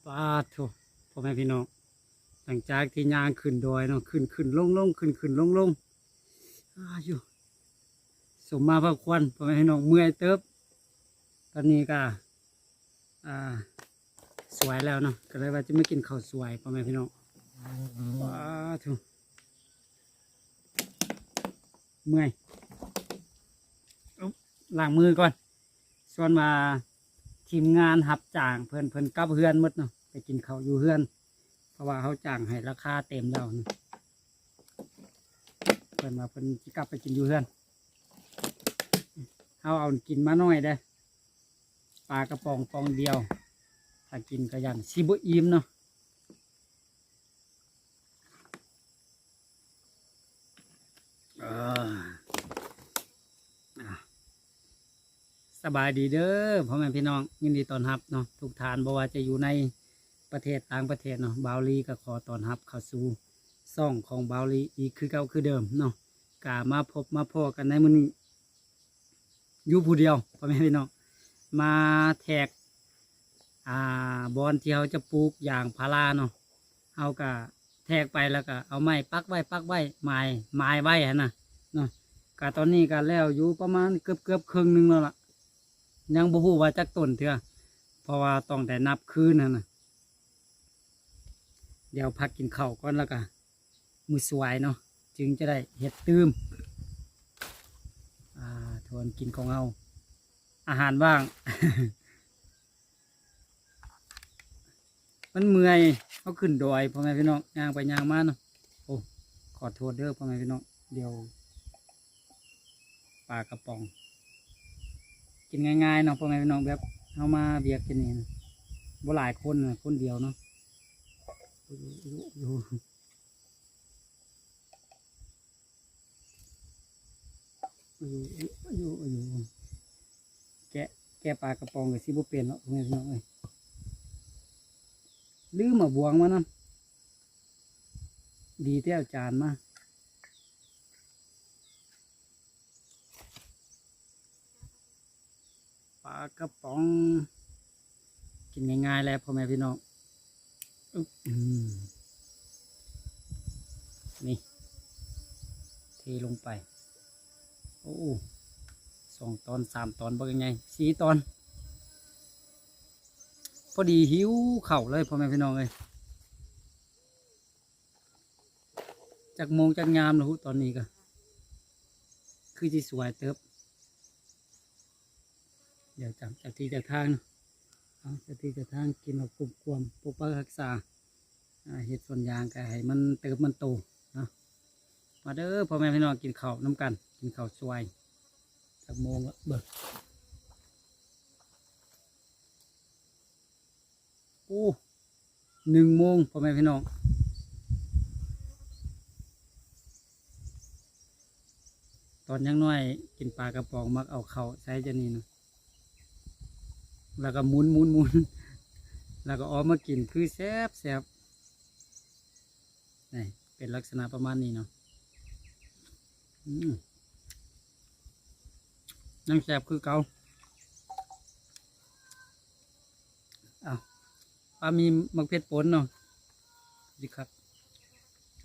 ປາດໂທ້ ພໍ່ແມ່ພີ່ນ້ອງ ຫຼັງຈາກທີ່ຍ່າງຂຶ້ນດອຍເນາະ ຂຶ້ນໆລົງໆ ຂຶ້ນໆລົງໆ ອາ ຢູ່ ສົມມາພາຄວນ ພໍ່ແມ່ພີ່ນ້ອງ ເມື່ອຍເຕີບ. ຕອນນີ້ກໍ ອ່າ ສວຍແລ້ວເນາະ ກໍເລີຍວ່າຈະມາກິນເຂົ້າສວຍ ພໍ່ແມ່ພີ່ນ້ອງ. ປາດໂທ້ ເມື່ອຍ ອຶບ ລ້າງມືກ່ອນ. ສ່ວນວ່າທີມງານຮັບຈ້າງເພິ່ນ ເພິ່ນກັບເຮືອນໝົດເນາະ ໄປກິນເຂົ້າຢູ່ເຮືອນ ເພາະວ່າເຮົາຈ້າງໃຫ້ລາຄາເຕັມແລ້ວນະ ເພິ່ນວ່າເພິ່ນຊິກັບໄປກິນຢູ່ເຮືອນ. ເຮົາເອົາກິນມາໜ້ອຍເດ້ ປາກະປ໋ອງປ໋ອງດຽວ ຖ້າກິນກໍຢ້ານຊິບໍ່ອີ່ມເນາະ. ເອີ ອ່າ ສະບາຍດີເດີພໍ່ແມ່ພີ່ນ້ອງ ຍິນດີຕ້ອນຮັບເນາະ ທຸກທ່ານ ບໍ່ວ່າຈະຢູ່ໃນປະເທດຕ່າງປະເທດເນາະ. ບ່າວລີກໍຂໍຕ້ອນຮັບເຂົ້າສູ່ຊ່ອງຂອງບ່າວລີອີກຄືເກົ່າຄືເດີມເນາະ. ກະມາພົບມາພໍ້ກັນໃນມື້ນີ້ ຢູ່ຜູ້ດຽວ ພໍ່ແມ່ພີ່ນ້ອງ ມາແທກ ອ່າ ບ່ອນທີ່ເຮົາຈະປູກຢາງພາລາເນາະ. ເຮົາກະແທກໄປ ແລ້ວກະເອົາໄມ້ປັກໄວ້ ປັກໄວ້ ໝາຍ ໝາຍໄວ້ຫັ້ນນະເນາະ. ກະຕອນນີ້ກະແລ້ວຢູ່ປະມານເກືອບໆເຄິ່ງໜຶ່ງແລ້ວລະ ຍັງບໍ່ຮູ້ວ່າຈັກຕົ້ນເທື່ອ ເພາະວ່າຕ້ອງໄດ້ນັບຄືນຫັ້ນນະ. ດຽວພັກກິນເຂົ້າກ່ອນ ແລ້ວກະມື້ສວາຍເນາະ ຈຶ່ງຈະໄດ້ເຮັດຕື່ມ. ອ່າ ທວນກິນຂອງເຮົາ ອາຫານວ່າງ ມັນເມື່ອຍ ເຮົາຂຶ້ນດອຍ ພໍ່ແມ່ພີ່ນ້ອງ ຍ່າງໄປຍ່າງມາເນາະ. ໂອ້ ຂໍໂທດເດີພໍ່ແມ່ພີ່ນ້ອງ ດຽວ ປາກະປ໋ອງ ກິນງ່າຍໆເນາະ ພໍ່ແມ່ພີ່ນ້ອງ ແບບເຮົາມາວຽກກິນນີ້ນະ ບໍ່ຫຼາຍຄົນນະ ຄົນດຽວເນາະ. ແກະ ແກະປາກະປ໋ອງກໍຊິບໍ່ເປັນເນາະ ພໍ່ແມ່ພີ່ນ້ອງເອີຍ ລືມເອົາບ່ວງມານຳ. ດີແຕ່ເອົາຈານມາ. ປາກະປ໋ອງ ກິນງ່າຍໆແຫຼະພໍ່ແມ່ພີ່ນ້ອງ. ອຶບ ອືມ ນີ້ ເທລົງໄປ. ໂອ້ ສອງຕອນ ສາມຕອນ ບັກໃຫຍ່ ສີ່ຕອນ ພໍດີຫິວເຂົ້າເລີຍ ພໍ່ແມ່ພີ່ນ້ອງເອີຍ. ຈັກໂມງຈັກຍາມແລ້ວ ຕອນນີ້ກໍຄືຊິສວາຍເຕີບ. ດຽວຈາກ ຈາກທີ່ຈາກທາງເນາະ ເອົາ ຈາກທີ່ຈາກທາງ ກິນເອົາກວມໆ ປົກປັກຮັກສາ ອ່າ ເຮັດສວນຢາງກໍໃຫ້ມັນເຕີບມັນໂຕເນາະ. ມາເດີພໍ່ແມ່ພີ່ນ້ອງ ກິນເຂົ້ານຳກັນ ກິນເຂົ້າສວາຍ. ຈັກໂມງລະເບິ່ງ ໂອ້ ໜຶ່ງໂມງ ພໍ່ແມ່ພີ່ນ້ອງ. ຕອນຍັງນ້ອຍກິນປາກະປ໋ອງ ມັກເອົາເຂົ້າໃສ່ຈານນີ້ນະ ແລ້ວກໍໝຸນໆໆ ແລ້ວກໍເອົາມາກິນ ຄືແຊບໆ. ນີ້ເປັນລັກສະນະປະມານນີ້ເນາະ. ອືມ ຍັງແຊບຄືເກົ່າ. ເອົາ ປາມີໝາກເຜັດປົນເນາະ ດີຄັກ.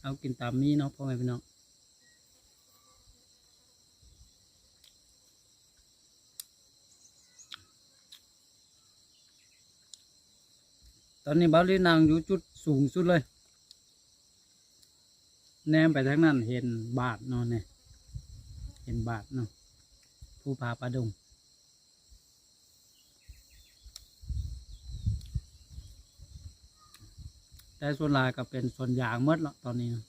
ເອົາ ກິນຕາມມີເນາະ ພໍ່ແມ່ພີ່ນ້ອງ. ຕອນນີ້ບ່າວລີນັ່ງຢູ່ຈຸດສູງສຸດເລີຍ ແນມໄປທາງນັ້ນເຫັນບາດເນາະ ນີ້ ເຫັນບາດເນາະ ພູຜາປ່າດົງ. ແຕ່ສ່ວນຫຼາຍກໍເປັນສວນຢາງໝົດລະຕອນນີ້ນະ.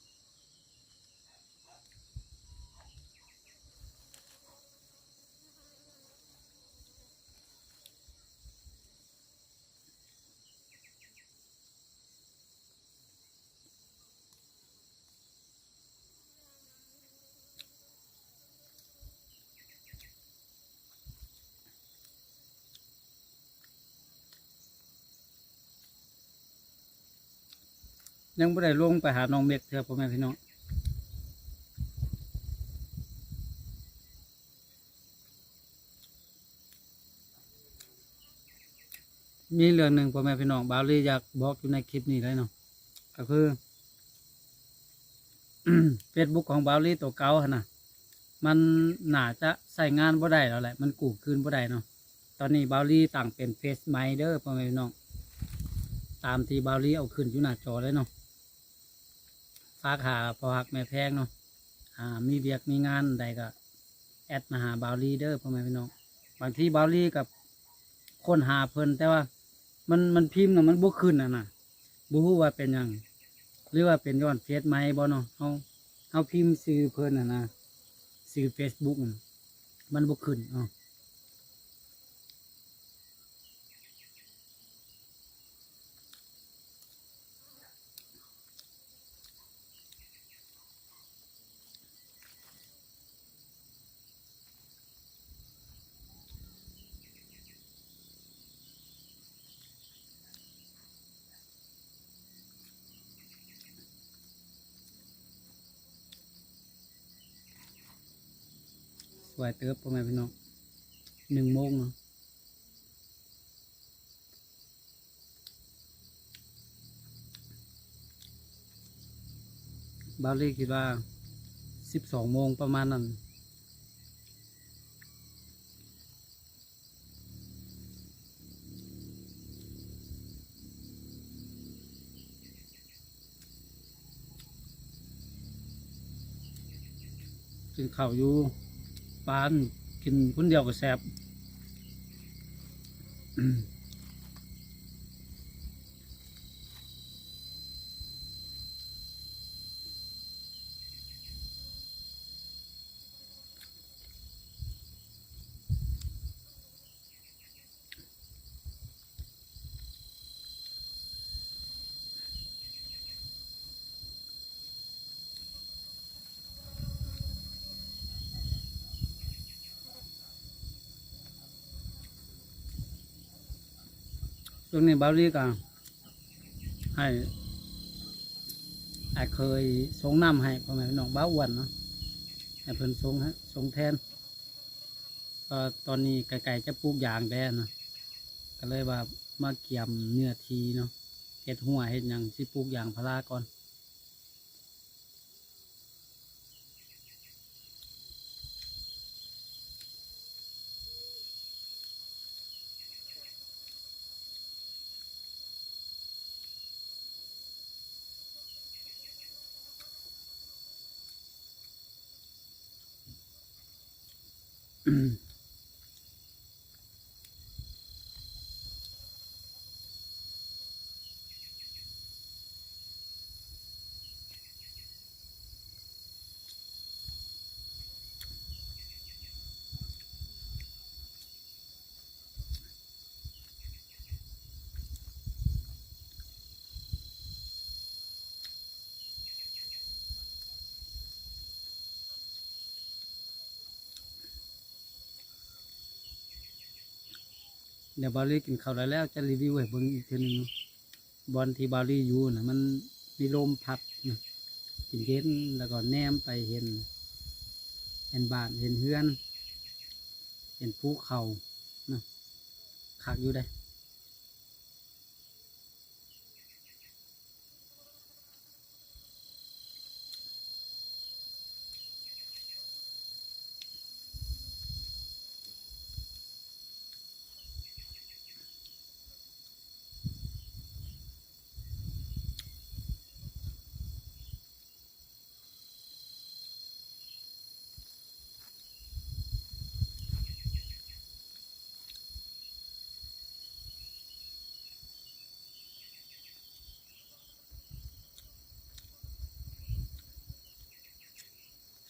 ຍັງບໍ່ໄດ້ລົງໄປຫານ້ອງເມັກເທື່ອ ພໍ່ແມ່ພີ່ນ້ອງ. ເ ມີເລື່ອງໜຶ່ງ ພໍ່ແມ່ພີ່ນ້ອງ ບ່າວລີຢາກບອກຢູ່ໃນຄລິບນີ້ເລີຍເນາະ ກໍຄື ເຟສບຸກຂອງບ່າວລີໂຕເກົ່າຫັ້ນນະ ມັນໜ້າຈະໃຊ້ງານບໍ່ໄດ້ແລ້ວແຫຼະ ມັນກູ້ຄືນບໍ່ໄດ້ເນາະ. ຕອນນີ້ບ່າວລີຕັ້ງເປັນເຟສໃໝ່ເດີພໍ່ແມ່ພີ່ນ້ອງ ຕາມທີ່ບ່າວລີເອົາຂຶ້ນຢູ່ໜ້າຈໍເລີຍເນາະ. ຝາກຫາພໍ່ຮັກແມ່ແພງເນາະ ອ່າ ມີວຽກມີງານໃດກໍແອັດມາຫາບ່າວລີເດີພໍ່ແມ່ພີ່ນ້ອງ. ບາງທີບ່າວລີກໍຄົ້ນຫາເພິ່ນ ແຕ່ວ່າມັນ ມັນພິມນະ ມັນບໍ່ຂຶ້ນຫັ້ນນະ ບໍ່ຮູ້ວ່າເປັນຫຍັງ ຫຼືວ່າເປັນຍ້ອນເຟສໃໝ່ບໍ່ເນາະ. ເຮົາ ເຮົາພິມຊື່ເພິ່ນຫັ້ນນະ ຊື່ເຟສບຸກ ມັນບໍ່ຂຶ້ນເນາະ. ສວຍເຕີບ ພໍ່ແມ່ພີ່ນ້ອງ ໜຶ່ງໂມງເນາະ. ບ່າວລີຄິດວ່າສິບສອງໂມງປະມານນັ້ນ. ກິນເຂົ້າຢູ່ບ້ານ ກິນຄົນດຽວກໍແຊບ. ຊ່ວງນີ້ບ່າວລີກໍໃຫ້ ອ້າຍເຂີຍຊົງນ້ຳໃຫ້ພໍ່ແມ່ພີ່ນ້ອງ ບ່າວອ້ວນເນາະ ໃຫ້ເພິ່ນຊົງໃຫ້ ຊົງແທນ. ກໍຕອນນີ້ໃກ້ໆຈະປູກຢາງແລ້ວນະ ກໍເລີຍວ່າມາກຽມເນື້ອທີ່ເນາະ ເຮັດຮົ້ວເຮັດຫຍັງ ຊິປູກຢາງພາລາກ່ອນ. ດຽວບ່າວລີກິນເຂົ້າແລ້ວ ຈະຣີວິວໃຫ້ເບິ່ງອີກເທື່ອໜຶ່ງເນາະ. ບ່ອນທີ່ບ່າວລີຢູ່ນະ ມັນມີລົມພັດນະ ເຢັນໆ ແລ້ວກໍແນມໄປເຫັນ ເຫັນບ້ານ ເຫັນເຮືອນ ເຫັນພູເຂົານະ ຄັກຢູ່ເດ້.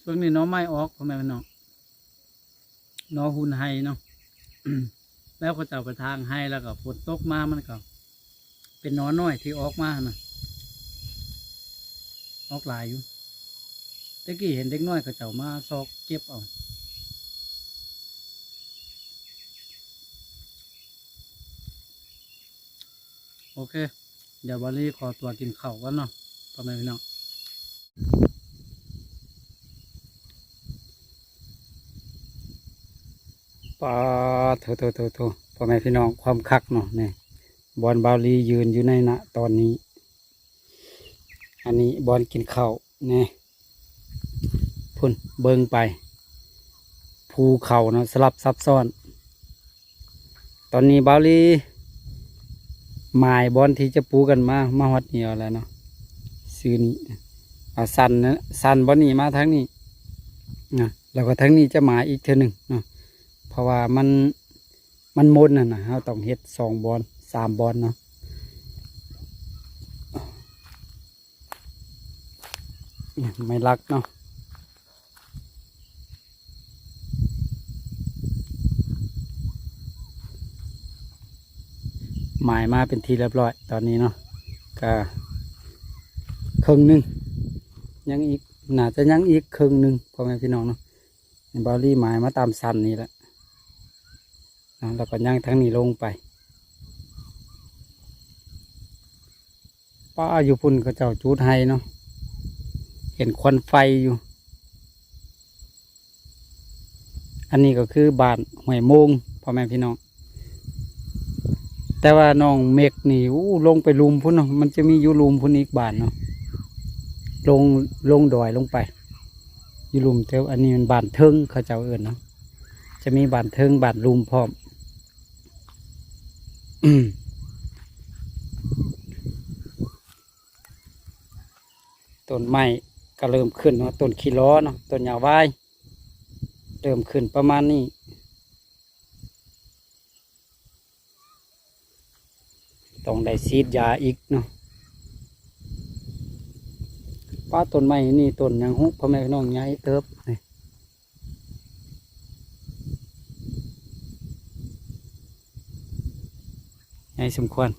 ຊ່ວງນີ້ໜໍ່ໄມ້ອອກ ພໍ່ແມ່ພີ່ນ້ອງ ໜໍ່ຮຸ່ນໄຮ່ເນາະ ແລ້ວເຂົາເຈົ້າໄປຖາງໄຮ່ ແລ້ວກໍຝົນຕົກມາ ມັນກໍເປັນໜໍ່ນ້ອຍທີ່ອອກມາຫັ້ນນະ ອອກຫຼາຍຢູ່. ແຕ່ກີ້ເຫັນເດັກນ້ອຍເຂົາເຈົ້າມາຊອກເກັບເອົາ. ໂອເຄ ດຽວບ່າວລີຂໍຕົວກິນເຂົ້າກ່ອນເນາະ ພໍ່ແມ່ພີ່ນ້ອງ. ປາດໂທ້ໆໆໆ ພໍ່ແມ່ພີ່ນ້ອງ ຄວາມຄັກເນາະ ນີ້ ບ່ອນບ່າວລີຢືນຢູ່ໃນນະຕອນນີ້. ອັນນີ້ບ່ອນກິນເຂົ້າແນ່ ພຸ້ນເບິ່ງໄປ ພູເຂົາເນາະ ສະຫຼັບຊັບຊ້ອນ. ຕອນນີ້ບ່າວລີໝາຍບ່ອນທີ່ຈະປູກັນມາ ມາຮອດນີ້ແລ້ວເນາະ ຊື່ນີ້ ອ່າ ຊັນນະ ຊັນບ່ອນນີ້ມາທາງນີ້ນະ ແລ້ວກໍທາງນີ້ຈະໝາຍອີກເທື່ອໜຶ່ງເນາະ ເພາະວ່າມັນ ມັນມົນຫັ້ນນະ ເຮົາຕ້ອງເຮັດສອງບ່ອນ ສາມບ່ອນເນາະ. ໄມ້ຫຼັກເນາະ ໝາຍມາເປັນທີ່ຮຽບຮ້ອຍຕອນນີ້ເນາະ ກະເຄິ່ງໜຶ່ງ ຍັງອີກ ໜ້າຈະຍັງອີກເຄິ່ງໜຶ່ງ ພໍ່ແມ່ພີ່ນ້ອງເນາະ. ບ່າວລີໝາຍມາຕາມຊັນນີ້ແຫຼະເນາະ ແລ້ວກໍຍ່າງທາງນີ້ລົງໄປ. ປ້າ ຢູ່ພຸ້ນເຂົາເຈົ້າຈູດໄຮ່ເນາະ ເຫັນຄວັນໄຟຢູ່. ອັນນີ້ກໍຄືບ້ານຫ້ວຍໂມງ ພໍ່ແມ່ພີ່ນ້ອງ. ແຕ່ວ່ານ້ອງເມັກນີ້ ໂອ້ ລົງໄປລຸ່ມພຸ້ນເນາະ ມັນຈະມີຢູ່ລຸ່ມພຸ້ນອີກບ້ານເນາະ ລົງ ລົງດອຍລົງໄປ ຢູ່ລຸ່ມ. ແຕ່ອັນນີ້ມັນບ້ານເທິງ ເຂົາເຈົ້າເອີ້ນເນາະ ຈະມີບ້ານເທິງ ບ້ານລຸ່ມພ້ອມ. ຕົ້ນໄມ້ກໍເລີ່ມຂຶ້ນເນາະ ຕົ້ນຂີ້ຫຼໍເນາະ ຕົ້ນຫຍ້າວາຍ ເລີ່ມຂຶ້ນປະມານນີ້ ຕ້ອງໄດ້ສີດຢາອີກເນາະ. ປ້າ ຕົ້ນໄມ້ນີ້ ຕົ້ນຫຍັງຮູ້ ພໍ່ແມ່ພີ່ນ້ອງ ໃຫຍ່ເຕີບນີ້ ໃຫຍ່ສົມຄວນ.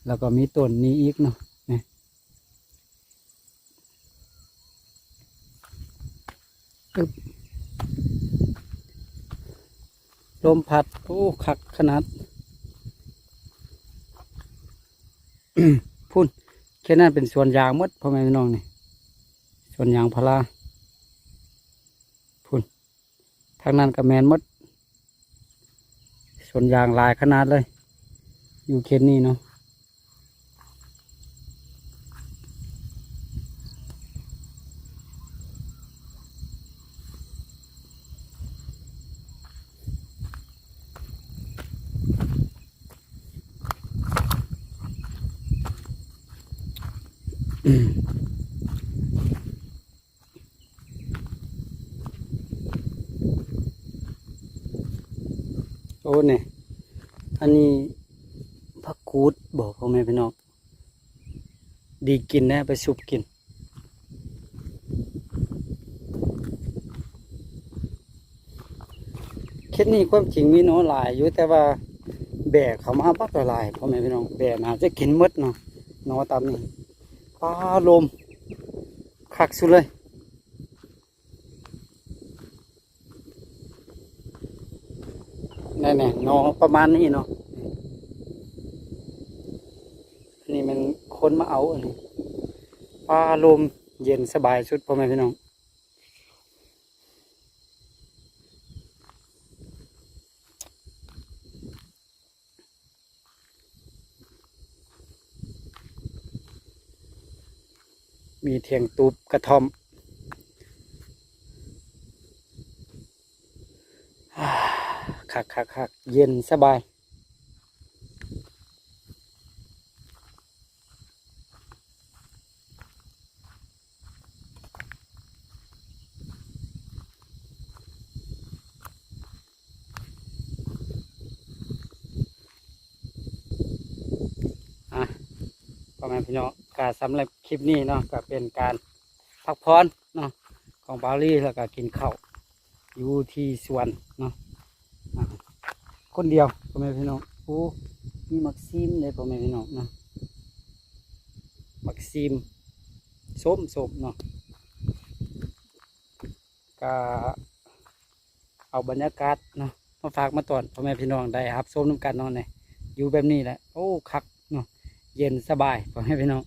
ແລ້ວກໍມີຕົ້ນນີ້ອີກເນາະ ນີ້ ອຶບ ລົມພັດ ໂອ້ ຄັກຂະໜາດ. ພຸ້ນ ເຂດນັ້ນເປັນສວນຢາງໝົດ ພໍ່ແມ່ພີ່ນ້ອງ ນີ້ ສວນຢາງພາລາ ພຸ້ນ ທາງນັ້ນກໍແມ່ນໝົດ ສວນຢາງຫຼາຍຂະໜາດເລີຍ ຢູ່ເຂດນີ້ເນາະ. ໂອ້ ນີ້ ອັນນີ້ຜັກກູດບໍ ພໍ່ແມ່ພີ່ນ້ອງ ດີກິນເດ້ ໄປຊຸບກິນ. ເຂດນີ້ຄວາມຈິງມີໜໍ່ຫຼາຍຢູ່ ແຕ່ວ່າແບ້ເຂົ້າມາບັກຫຼາຍໆ ພໍ່ແມ່ພີ່ນ້ອງ ແບ້ໜ້າຈະກິນໝົດເນາະ ໜໍ່ຕາມນີ້. ປາ ລົມຄັກສຸດເລີຍ. ແນ່ໆ ໜໍ່ປະມານນີ້ເນາະ ອັນນີ້ແມ່ນຄົນມາເອົາ ອັນນີ້ ປາ ລົມເຢັນສະບາຍສຸດ ພໍ່ແມ່ພີ່ນ້ອງ. ມີຖຽງຕູບກະທ່ອມ ຄັກໆໆ ເຢັນສະບາຍ. ອ່ະ ພໍ່ແມ່ພີ່ນ້ອງ ກະສຳລັບຄລິບນີ້ເນາະ ກະເປັນການພັກຜ່ອນເນາະ ຂອງບ່າວລີ ແລ້ວກະກິນເຂົ້າຢູ່ທີ່ສວນເນາະ ອ່າ ຄົນດຽວ ພໍ່ແມ່ພີ່ນ້ອງ. ໂອ້ ມີໝາກຊີມເດ້ ພໍ່ແມ່ພີ່ນ້ອງເນາະ ໝາກຊີມ ສົ້ມໆເນາະ ກະ ເອົາບັນຍາກາດເນາະ ມາຝາກມາຕ້ອນພໍ່ແມ່ພີ່ນ້ອງໄດ້ຮັບຊົມນຳກັນເນາະ. ນີ້ ຢູ່ແບບນີ້ແຫຼະ ໂອ້ ຄັກເນາະ ເຢັນສະບາຍພໍ່ແມ່ພີ່ນ້ອງ.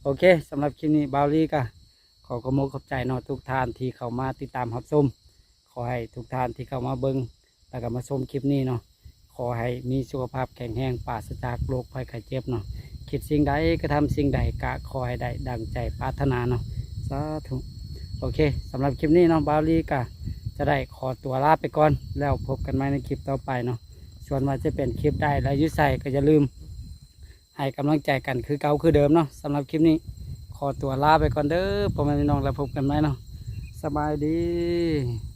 ໂອເຄ ສຳລັບຄລິບນີ້ ບ່າວລີກະຂໍຂອບອົກຂອບໃຈເນາະ ທຸກທ່ານທີ່ເຂົ້າມາຕິດຕາມຮັບຊົມ. ຂໍໃຫ້ທຸກທ່ານທີ່ເຂົ້າມາເບິ່ງ ແລ້ວກະມາຊົມຄລິບນີ້ເນາະ ຂໍ ຂໍໃຫ້ມີສຸຂະພາບແຂງແຮງ ປາສະຈາກໂລກໄພໄຂ້ເຈັບເນາະ. ຄິດສິ່ງໃດ ກະທຳສິ່ງໃດ ກະຂໍໃຫ້ໄດ້ດັ່ງໃຈປາດຖະໜາເນາະ. ສາທຸ. ໂອເຄ ສຳລັບຄລິບນີ້ເນາະ ບ່າວລີກະຈະໄດ້ຂໍຕົວລາໄປກ່ອນ ແລ້ວພົບກັນໃໝ່ໃນຄລິບຕໍ່ໄປເນາະ. ສ່ວນວ່າຈະເປັນຄລິບໃດ ແລະ ຢູ່ໃສ ກະຢ່າລືມໃຫ້ກຳລັງໃຈກັນຄືເກົ່າຄືເດີມເນາະ. ສຳລັບຄລິບນີ້ຂໍຕົວລາໄປກ່ອນເດີ ພໍ່ແມ່ພີ່ນ້ອງ ແລ້ວພົບກັນໃໝ່ເນາະ. ສະບາຍດີ.